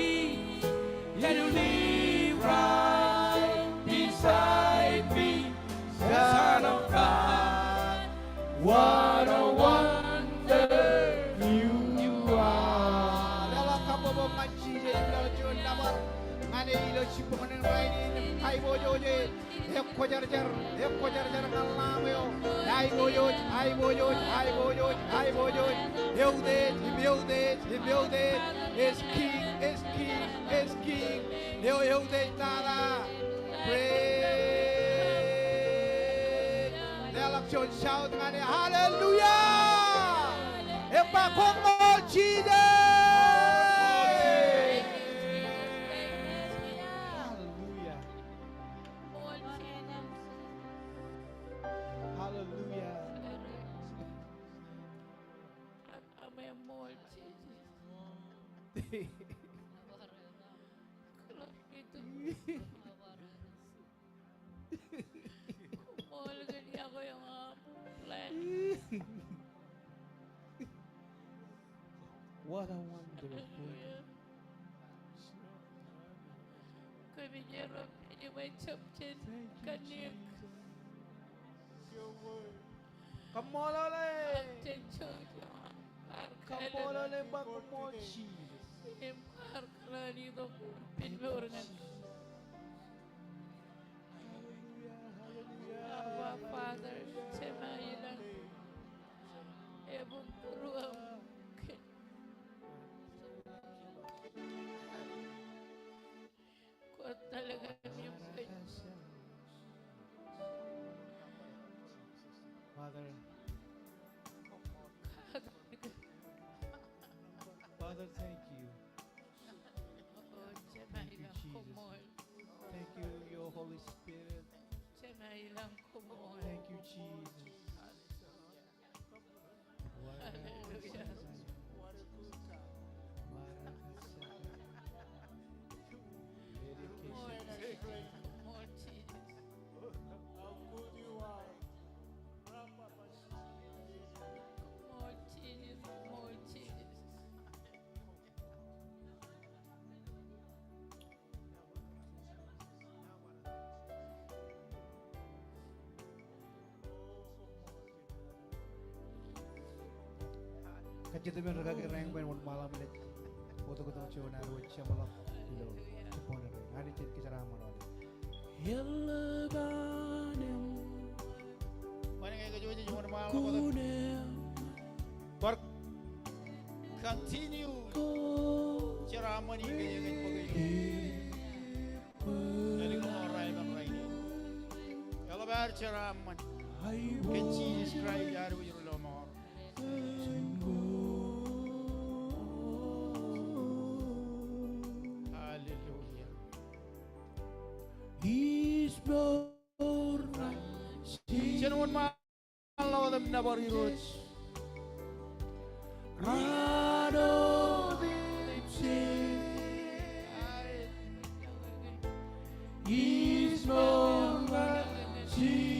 and you lead right beside me. Son of God, what a wonder you are. Leḷọk kabbokbok ñan Jisōs im leḷọk juon nōbar ñan e ilo jibboñōn in rainin im kaiboojoj e, ekwōjarjar, ekwōjarjar ñan Lamb eo. Aiboojoj, aiboojoj, aiboojoj, aiboojoj. Eutiej im eutiej im eutiej. As King, as King, as King. Eo eutiej tata. Praise. Leḷọk juon shout ñan e. Hallelujah. Im ba, "Koṃṃool Jisōs." Hallelujah. Hallelujah. Koṃṃool kōn iọkwe eo aṃ plan. What a wonderful God. Kōmij ro pād iṃōn jab jān kanniōk. Kaṃṃoolole. Kaṃṃoolole im ba koṃṃool Jisōs. Im bar kōṇaan itok pād mour ñan. Hallelujah, hallelujah. Abba, Father, jema ilañ. Ebuñbūruōṃ. Father. Father, thank you. Thank you, Jesus. Thank you, your Holy Spirit. Thank you, Jesus. Hallelujah. What a good God. How good you are. Koṃṃool Jisōs, koṃṃool Jisōs. Kajjitōk men rikaki rein bwe en wōnṃaanḷọk men ej wōtkōt juon ad wōj jeṃḷọk ilo jibboñōn in rainin. Anij en kōj Bar continue jeraaṃṃan in kōjeañ bōk ilo ālikin ḷọk raemeeṇ rainin. Eḷap ad jeraaṃṃan kōn Jisōs Kraist ad wōj ri lọmọọr. Hallelujah. Jen wōnṃaanḷọk wōt im nōbar Irooj. Raan otemjej, Irooj ñan Jisōs.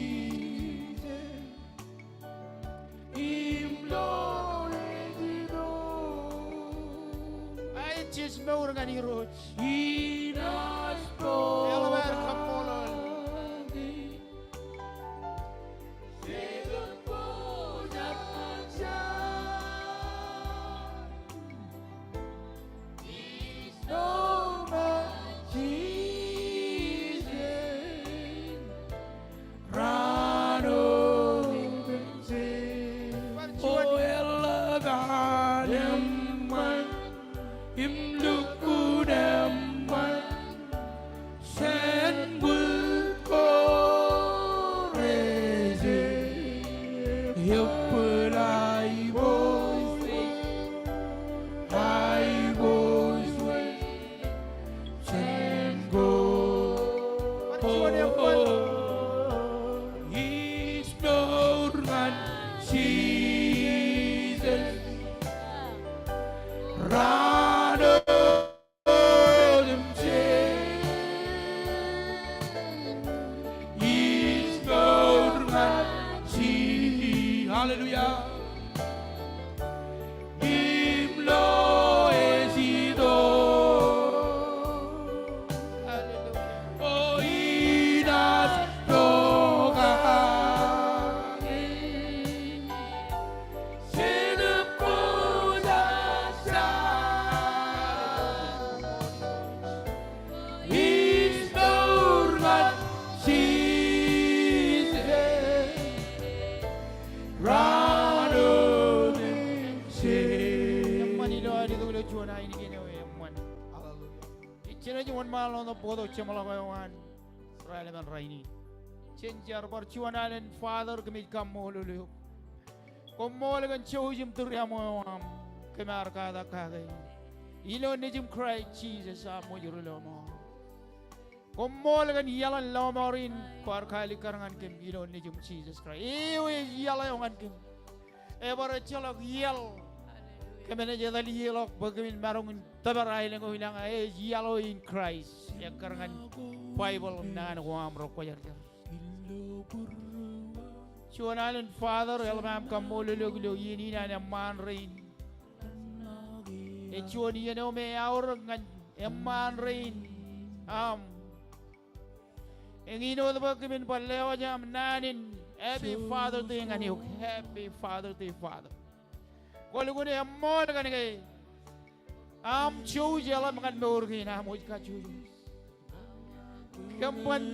Im lo ej ilo. Ej jej mour ñan Irooj. Eḷap ad kaṃṃoolol. Im lukkuun eṃṃan jān bwil ko reje. Ebbwil aiboojoj, aiboojoj jān ko. Ij mour ñan Jisōs. Raan otemjej. Ij mour ñan Ji-, hallelujah. Im lo ej ito. Hallelujah. O inaaj pokake. Eṃṃan ilo ad itok ilo juon ainikien eo eṃṃan. Hallelujah. Ij jenaaj wōnṃaanḷọk wōt bōktok jeṃḷọk eo an raelepen rainin. Jen jar. Bar juon alen. Father, kōmij kaṃṃoolol eok. Koṃṃool kōn jouj im tūriaṃo eo aṃ kōm ar katak kake ilo nejūṃ Kraist Jisōs am wōj ri lọmọọr. Koṃṃool kōn iaḷ in lọmọọr in kwaar kaalikkar ñan kōm ilo nejūṃ Jisōs Kraist. Eo ej iaḷ eo ñan kōm. Ebar ejjeḷọk iaḷ kōm naaj etal ie ḷọk bwe kōmin maroñ in tōpar aelōñ eo ilañ. Ej iaḷ eo in Kraist. Ekkar ñan Baibōḷ im naan ko aṃ rekwōjarjar. Juon alen. Father, eḷap am kaṃṃoolol eok ilo iien in an eṃṃaan rein. Ej juon iien eo me eaorōk ñan eṃṃaan rein aṃ. Eñin wōt bwe kōmin bar lewōj aṃ naan in Happy Father's Day ñan eok. Happy Father's Day, Father. Kwōlukkuun eṃṃool kōn ke aṃ jouj eḷap ñan mour kein am wōj kajjojo. Kōm ban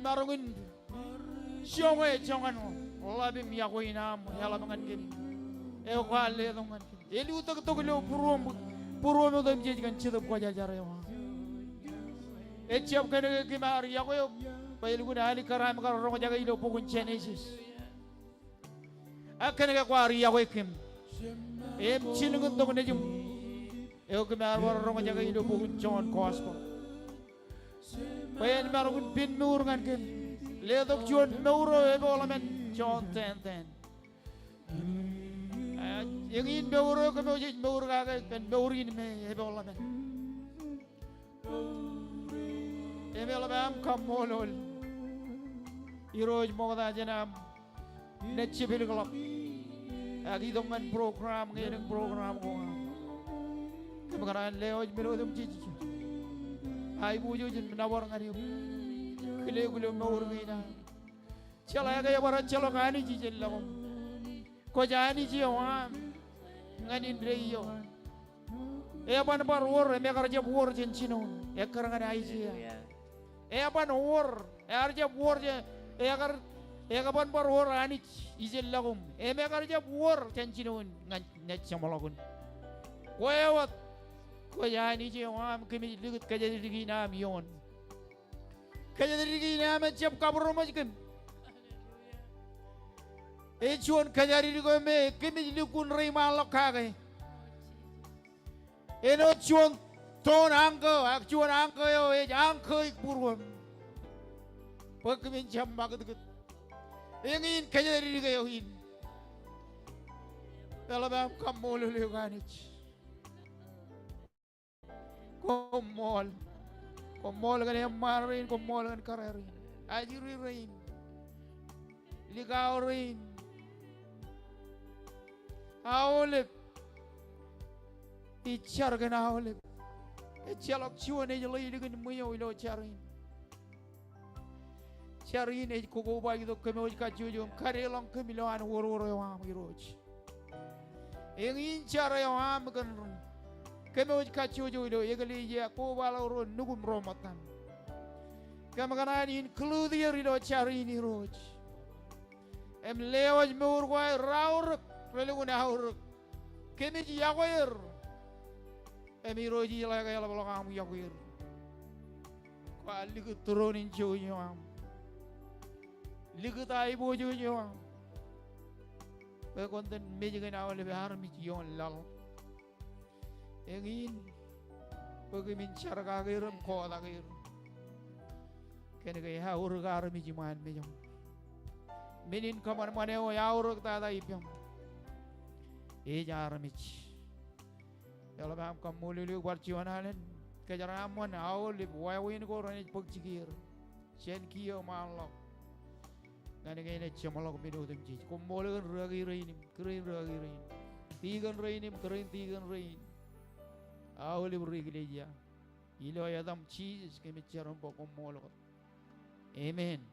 maroñ in joñe joñan ḷap im iọkwe in aṃ eḷap ñan kōm. Eo kwaar letok ñan kōm. Elutōktok ilo būruōm, būruōm otemjej kōn Jetōb Kwōjarjar eo aṃ. Ejjab kōn ke kōm ar iọkwe eok bwe elukkuun alikkar am kar roñjake ilo bok in Jenesis. Ak kōn ke kwaar iọkwe kōm im jilkintok nejūṃ eo kōm ar bar roñjake ilo bok in Jon Gospel. Bwe en maroñ in pen mour ñan kōm. Letok juon mour eo epoḷ emān Jon ten ten. Ak eñin mour eo kōmwōj jej mour kake kōn mour in me epoḷ emān. Im eḷap am kaṃṃoolol Irooj ṃokta jān am naaj jepelōkḷọk ak itok ñan program, ñe elōñ program ko aṃ. Kōm kōṇaan lewōj men otemjej. Aiboojoj im nōbar ñan eok. Kile eok ilo mour kein am. Jeḷā ke ebar ejjeḷọk anij ijellọkōm. Kwōj anij eo aṃ ñan indeeo. Eban bar wōr im ekar jab wōr jān jinoin. Ekkar ñan Aiseia. Eban wōr, ear jab wōr jān, ekar, ekar ban bar wōr Anij ijellọkuṃ. Im ekar jab wōr jān jinoin ñan, ñan jeṃḷọkin. Kwe wōt, kwōj Anij eo aṃ, kōmij likūt kōjatdikdik in aṃ ioon. Kōjatdikdik in aṃ ejab kabūroṃōj kōm. Ej juon kōjatdikdik eo me kōmij lukkuun reiṃaanḷọk kake. Āinwōt juon toon anchor, ak juon anchor eo ej anchor būruōm bwe kōmin jab makūtkūt. Eñin kōjatdikdik eo in. Eḷap am kaṃṃoolol eok Anij. Koṃṃool. Koṃṃool kōn eṃṃaan rein, koṃṃool kōn kōrā rein. Ajri rein. Likao rein. Aolep. Ij jar kōn aolep. Ejjeḷọk juon ej ḷeilikin ṃweo ilo jar in. Jar in ej kokobaik tok kōm wōj kajjojo im kadeḷọñ kōm ilowaan oror eo aṃ Irooj. Eñin jar eo aṃ kōn kōm wōj kajjojo ilo eklejia kobaḷọk ro nukūṃ ro ṃōttan. Kōm kōṇaan include er ilo jar in Irooj. Im lewōj mour ko aer aorōk, relukkuun aorōk. Kōmij yokwe er. Im Irooj ijeḷā ke eḷapḷọk aṃ yokwe er. Kwaar likūt tūroon in jouj eo aṃ. Likūt aiboojoj eo aṃ. Bwe kwōn itōn mej kōn aolep armej ioon laḷ. Eñin bwe kōmin jar kake er im kotak er. Kōn ke eaorōk armej iṃaan mejaṃ. Men in kōṃanṃan eo eaorōk tata ippaṃ. Ej armej. Eḷap am kaṃṃoolol eok bar juon alen kōjeraaṃṃan aolep wāween ko renaaj bōk jikier jān kiiō ṃaanḷọk ñan ke enaaj jeṃḷọk men otemjej. Koṃṃool kōn rūkaki rein im kūrein rūkaki rein, tikōn rein im kūrein tikōn rein, aolep ri eklejia. Ilo etaṃ Jisōs kōmij jar im ba koṃṃool wōt. Amen.